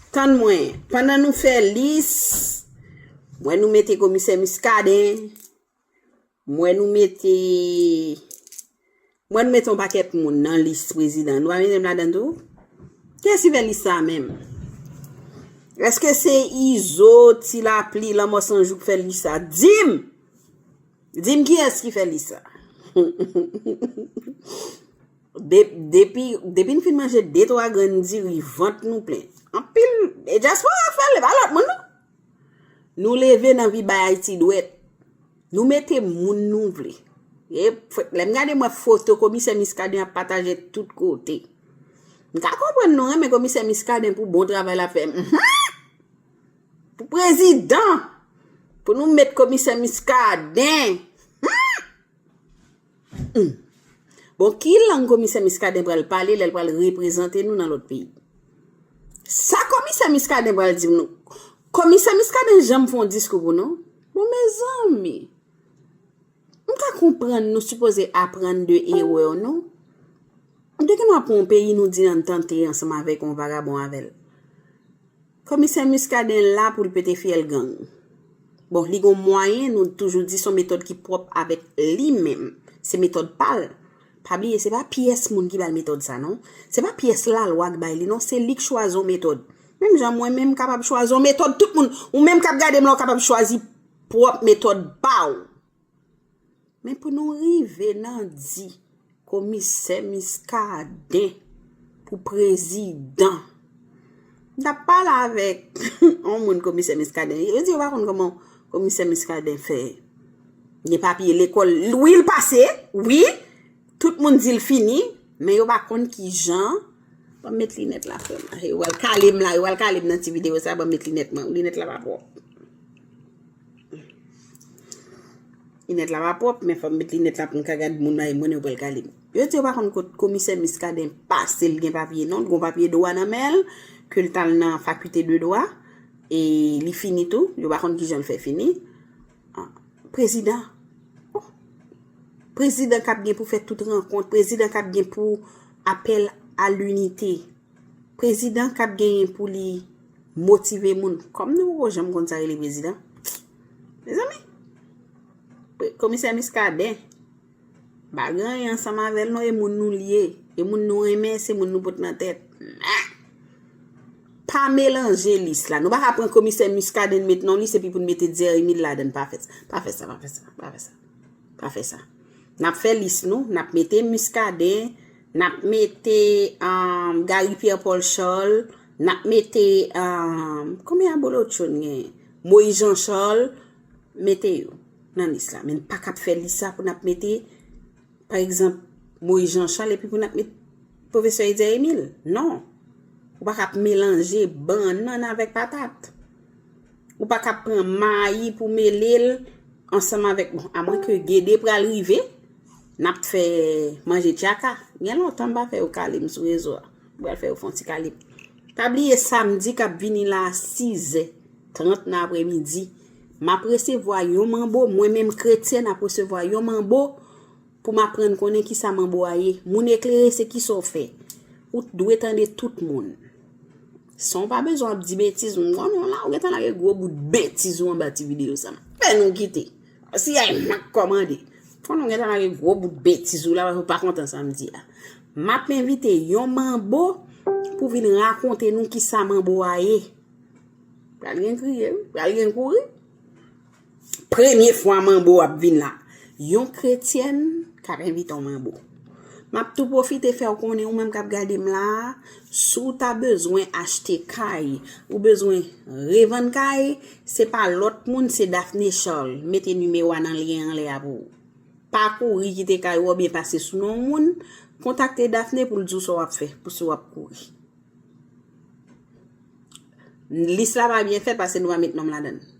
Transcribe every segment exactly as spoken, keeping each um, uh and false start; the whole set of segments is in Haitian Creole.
Tann mwen, pandan nou fè lis, mwen nou mete komisè Muscadin, mwen nou mete, mwen nou mete yon pakèt moun nan lis prezidan. Nou pa mete m ladan tou? Kiyès ki fè lis sa menm? Èske se Izo, Ti Lapli, Lanmò San Jou k fè lis sa? Di m! Di m kiyès ki fè lis sa? De- depi, depi n fin manje de twa grenn diri, vant nou plen. Anpil, e dyaspora ap fè l, e pa lòt moun non. Nou leve n anvi bay Ayiti dwèt. Nou mete moun nou vle. E, lè m gade mwen foto komisè Muscadin ap pataje tout kote. M ka konprann nou renmen komisè Muscadin pou bon travay l ap fè. Mhm. Pou prezidan. Pou nou met komisè Muscadin. Hmm. Hmm. Bon, ki lang komisè Muscadin pral pale lè l pral reprezante nou nan lòt peyi? Sa komisè Muscadin pral di nou? Komisè Muscadin janm fè yon diskou pou nou? Bon, mezanmi. M ka konprann nou sipoze aprann de erè nou. M te gentan pran yon peyi nou di n tante ansanm avèk yon vagabon avè l. Komisè Muscadin la pou l pete fyèl gang. Bon, li gon mwayen, nou toujou di se yon metòd ki pwòp avèk li menm. Se metòd pa l. Pa bliye, se pa pyès moun ki ba l metòd sa non. Se pa pyès lalwa ki bay li non, se li k chwazi yon metòd. Menm jan mwen menm kapab chwazi yon metòd, tout moun, ou menm k ap gade m la, ou kapab chwazi pwòp metòd pa w. Men pou nou rive nan di komisè Muscadin pou prezidan. M t ap pale avèk yon moun komisè Muscadin. Yo di yo pa konn kòman komisè Muscadin fè gen papye lekòl. Wi, l pase, wi. Tout moun di l fini, men yo pa konn kijan. Ban m met linèt la, frè m. Yo pral kale m la, yo pral kale m nan ti videyo sa, ban m met linèt mwen. Linèt la pa pwòp. Linèt la pa pwòp, men fò m met linèt la pou m ka gad moun nan, e moun yo pral kale m. Yo di yo pa konn kot komisè Muscadin pase, l gen papye non, l gon papye dwa nan men l, ke l t al nan fakilte de dwa, e li fini tou, yo pa konn kijan l fè fini. Ah, prezidan. Oh. Prezidan k ap gen pou fè tout rankont, prezidan k ap gen pou apèl a linite. Prezidan k ap genyen pou li motive moun. Kòm nou poko janm konn sa rele prezidan. Mezanmi, pre- komisè Muscadin, pa gen anyen ansanm avè l non, e moun nou l ye, e moun nou renmen, se moun nou pot nan tèt. Men, pa melanje lis la. Nou pa ka pran komisè Muscadin n met nan lis epi pou n mete Dyer Emile ladan l. Pa fè sa. Pa fè sa, pa fè sa, pa fè sa. Pa fè sa. N ap fè lis nou, n ap mete Muscadin, n ap mete um, Gary Pierre Paul Charles, n ap mete um, konbyen abolotcho n genyen? Moïse Jean Charles, mete yo nan lis la. Men n pa ka ap fè lis sa pou n ap mete, pa egzanp, Moïse Jean Charles epi pou n ap mete pwofesè Dyer Emile. Non. Ou pa ka ap melanje bannann avèk patat. Ou pa ka ap pran mayi pou mele l ansanm avèk, bon, amwenke Gede pral rive, n ap fè manje tchaka. Gen lontan m pa fè yo kale m sou rezo a. M pral fè yo fè yon ti kale m. Pa bliye samdi k ap vini la a sizè trant nan aprèmidi, m ap resevwa yon manbo, mwen menm kretyèn ap resevwa yon manbo pou m aprann konnen kisa manbo a ye. Moun eklere se kisa w fè. Ou dwe tande tout moun. San w pa bezwen ap di betiz, m konnen w la, ou gentan lage gwo bout betiz ou anba ti videyo sa. Fè nou kite. Si ay mak kòmande. Konnen w gentan lage gwo bout betiz ou la, paske w pa kontan sa m di a. M ap envite yon manbo pou vin rakonte nou kisa manbo a ye. Pral gen kriye, wi. Pral gen kouri. Premye fwa manbo ap vin la. Yon kretyèn k ap envite yon manbo. M ap tou pwofite fè w konnen ou menm k ap gade m la a, si w ta bezwen achte kay, ou bezwen revann kay, se pa lòt moun, se Daphné Charles. Mete nimewo a nan lyen anlè a pou ou. Pa kouri kite kay ou oubyen pase sou non moun, kontakte Daphné pou l di w sa w ap fè, pou si w ap kouri. Lis la pa byen fèt paske nou pa met non m ladan l.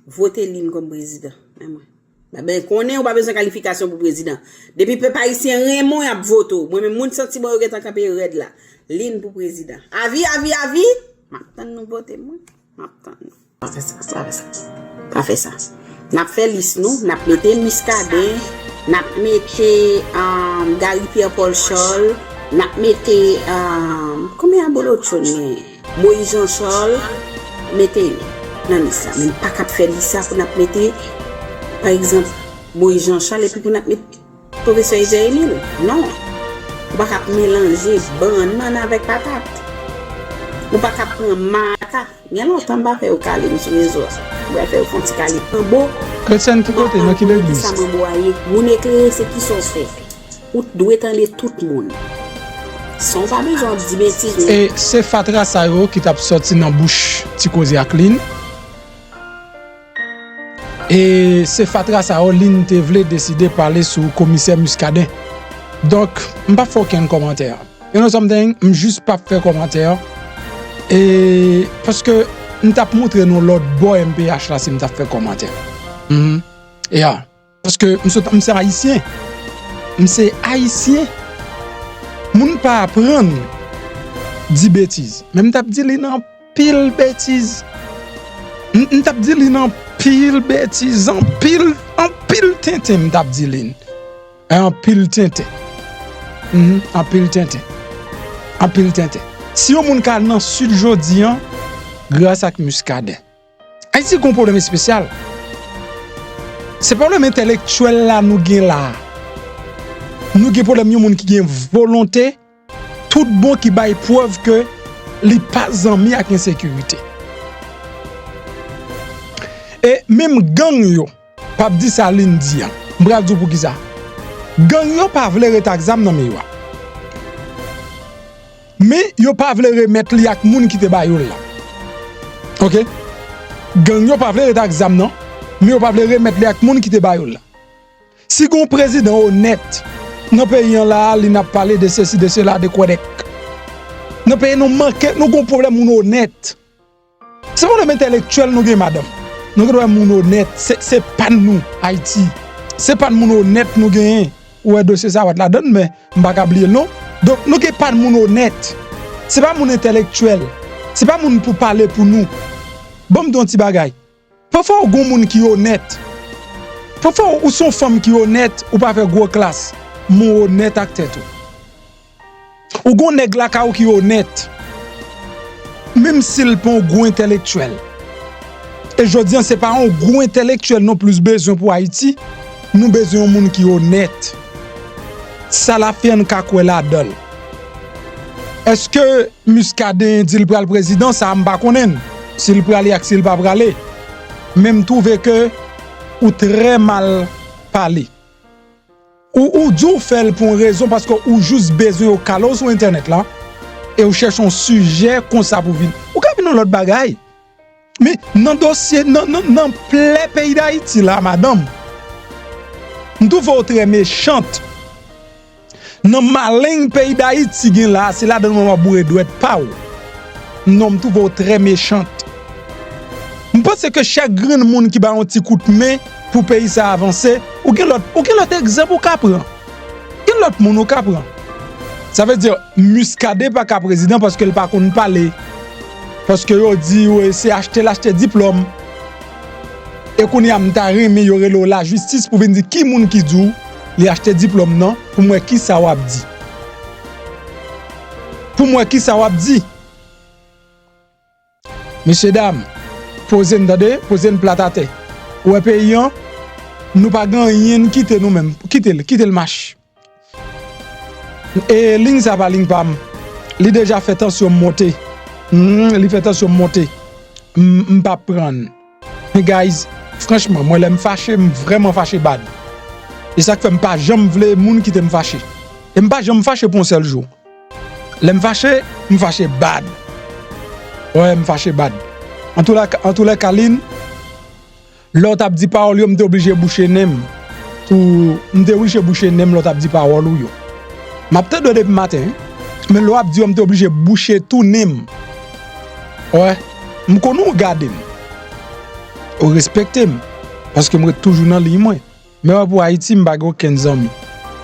Vote Lynn kòm prezidan. Men mwen. Ben, konnen ou pa bezwen kalifikasyon pou prezidan. Depi pèp ayisyen renmen w, y ap vote w. Mwen menm, moun santi bon yo gentan kanpe rèd la. Lynn pou prezidan. Avi, avi, avi! M ap tann nou vote mwen. M ap tann nou. Pa fè sa, pa fè sa. Pa fè sa. N ap fè lis nou, n ap mete Muscadin, n ap mete um, Gary Pierre Paul Charles, n ap mete um, konbyen abolotcho n genyen? Moïse Jean Charles, mete yo nan lis la. Men n pa ka ap fè lis sa pou n ap mete, pa egzanp, Moïse Jean Charles epi pou n ap met Pwofesè Ezer Emile. Non. Ou pa ka ap melanje bannann avèk patat. Ou pa ka ap pran maka. Gen lontan m pa fè yo kale m sou rezo a. M pral fè yo fè yon ti kale manbo. Kretyen ki kote? Nan ki legliz? Sa manbo a ye. Moun eklere se ki sa w fè. Ou dwe tande tout moun. San w pa bezwen ap di betiz, men. E se fatra sa yo ki t ap sòti nan bouch Ti Koze ak Lin. E se fatra sa yo Lin te vle deside pale sou komisè Muscadin. Donk, m p ap fè okenn kòmantè. You know something? M jis p ap fè kòmantè. E paske m t ap montre nou lòt bò M P H la si m t ap fè kòmantè. Mhm. Yeah. Paske m se, m se ayisyen. M se ayisyen. Moun pa aprann di betiz. Men m t ap di Lin anpil betiz. M, m t ap di Lin anpil betiz, anpil, anpil tenten m t ap di Lin. Anpil tenten. Mhm, anpil tenten. Anpil tenten. Si yon moun ka al nan Sid jodi an, gras ak Muscadin. Ayiti gon pwoblèm espesyal. Se pwoblèm entèlektyèl la nou gen la. Nou gen pwoblèm yon moun ki gen volonte, tout bon, ki bay prèv ke li pa zanmi ak ensekirite. E menm gang yo p ap di sa Lin di an. M pral di w poukisa. Gang yo pa vle ret ak zam nan men yo a. Men yo pa vle remèt li ak moun ki te ba yo l la. Oke? Gang yo pa vle ret ak zam nan, men yo pa vle remèt li ak moun ki te ba yo l la. Si gon prezidan onèt nan peyi an la a, Lin ap pale de sesi, de sela, de kwèdèk. Nan peyi nou manke, nou gon pwoblèm moun onèt. Se pwoblèm entèlektyèl nou gen, madanm. Nou gen dwa moun onèt, se, se pa n nou, Ayiti. Se pa n moun onèt nou genyen. Ou wè dosye Zawat ladann, men m pa ka bliye l non. Donk, nou gen pa n moun onèt. Se pa moun entèlektyèl. Se pa moun pou pale pou nou. Ban m di yon ti bagay. Pafwa ou gon moun ki onèt. Pafwa ou se yon fanm ki onèt, ou pa fè gwo klas, men w onèt ak tèt ou. Ou gon nèg lakay ou ki onèt, menm si l pa yon gwo entèlektyèl. E jodi an, se pa yon gwo entèlektyèl nou plis bezwen pou Ayiti, nou bezwen yon moun ki onèt. Sa l ap fè, ann ka kwè ladan l. Èske Muscadin di l pral prezidan? Sa a m pa konnen l. Si l prale ak si l pa prale. Men m twouve ke ou trè mal pale. Ou, ou di w fè l pou yon rezon, paske ou jis bezwen yo kale w sou entènèt la, e ou chèche yon sijè konsa pou vin. Ou ka vin yon lòt bagay. Men nan dosye, nan, nan, nan plè peyi Dayiti la, madanm, m twouve w trè mechant. Nan maleng peyi Dayiti gen la, se ladan w ap boure dwèt pa w. Non, m twouve w trè mechant. M panse ke chak grenn moun ki bay yon ti kout men pou peyi sa a avanse, ou gen lòt, ou gen lòt egzanp ou ka pran. Gen lòt moun ou ka pran. Sa vle di, Muscadin pa ka prezidan paske l pa konn pale. Paske yo di yo se achte l achte diplòm. E kounye a, m ta renmen yo rele w lajistis pou vin di ki moun ki di w li achte diplòm nan, pou m wè kisa w ap di. Pou m wè kisa w ap di. Mesyedam, poze n tande, poze n plat atè. Ou wè peyi an, nou pa gen anyen n kite nou menm. Kite l, kite l mache. E liy sa pa liy pa m. Li deja fè tansyon m monte. Hmm, li fè tansyon m monte. M, m p ap pran. Men guys, franchman, mwen lè m fache, m vrèman fache bad. E sa k fè m pa janm vle moun kite m fache. E m pa janm fache pou yon sèl jou. Lè m fache, m fache bad. Wè, m fache bad. Antoulèka, antoulèka, Lin, lè w t ap di pawòl yo, m te oblije bouche nen m. Pou, m te oblije bouche nen m lè w t ap di pawòl ou yo. M ap tande w depi maten, wi. Men lè w ap di yo, m te oblije bouche tou nen m. Wè, m konnen w gade m. Ou respekte m. Paske m ret toujou nan liy mwen. Men wè pou Ayiti, m pa gen okenn zanmi.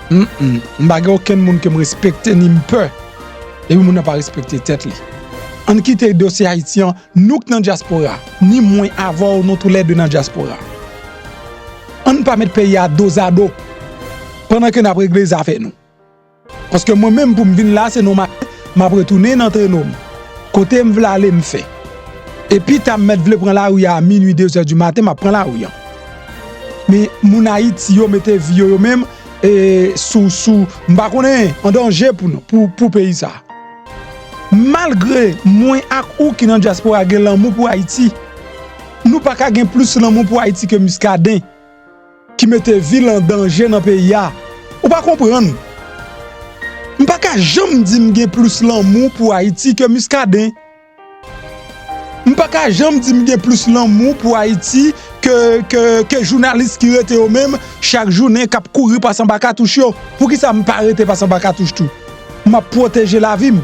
Mm, mm. M pa gen okenn moun ke m respekte ni m pè. Epi moun nan pa respekte tèt li. Ann kite dosye Ayiti an, nou k nan dyaspora. Ni mwen avè w, nou toulède nan dyaspora. Ann pa met peyi a dozado. Pandan ke n ap regle zafè nou. Paske mwen menm pou m vin la, se non m ap, m ap retounen nan treno m. Kote m vle ale, m fè. E pita m mèt vle pran lari a, a minui, de zè di maten, m ap pran lari an. Men moun Ayiti yo mete vi yo, yo menm, e, sou, sou, m pa konnen, an danje pou nou, pou, pou peyi sa. Malgre mwen ak ou ki nan dyaspora gen lanmou pou Ayiti, nou pa ka gen plis lanmou pou Ayiti ke Muscadin, ki mete vi l an danje nan peyi a. Ou pa konprann. M pa ka janm di m gen plis lanmou pou Ayiti ke Muscadin. M pa ka janm di m gen plis lanmou pou Ayiti ke, ke, ke jounalis ki rete yo menm, chak jounen k ap kouri pase anba katouch yo. Poukisa m pa rete pase anba katouch tou? M ap pwoteje lavi m.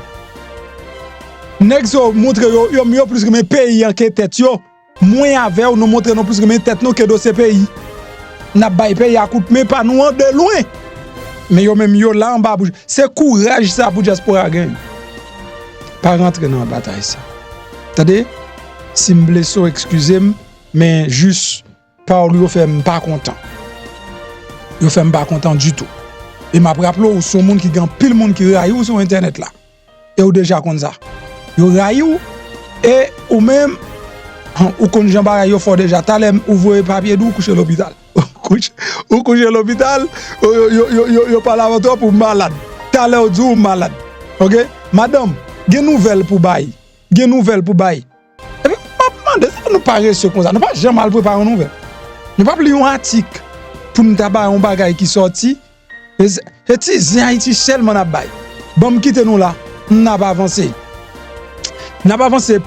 Nèg sa yo montre yo, yo, yo plis renmen peyi an ke tèt yo. Mwen avè w, nou montre nou plis renmen tèt nou ke dosye peyi. N ap bay peyi a kout men pa nou an de lwen. Men yo menm yo la anba pou, se kouraj sa pou dyaspora gen. Pa rantre nan batay sa. Tande, si m blese w, eskize m, men jis pawòl yo fè m pa kontan. Yo fè m pa kontan ditou. E m ap raple w, ou se yon moun ki gen anpil moun ki rayi w sou entènèt la. E ou deja konn sa. Yo rayi w, e ou menm, ou konn jan bagay yo fè w deja. Talè ou voye papye di w kouche lopital. Ou kouche, ou kouche lopital, yo, yo, yo, yo, yo, yo pale avè w twòp, ou malad. Talè ou di w malad. Oke? Madanm, gen nouvèl pou bay. Gen nouvèl pou bay. Epi, m ap mande, sa nou parese konsa? Nou pa janm al prepare yon nouvèl. Nou p ap li yon atik pou nou ta bay yon bagay ki sòti. E se, se ti zen Ayiti sèlman n ap bay. Ban m kite nou la, n ap avanse. N ap avanse.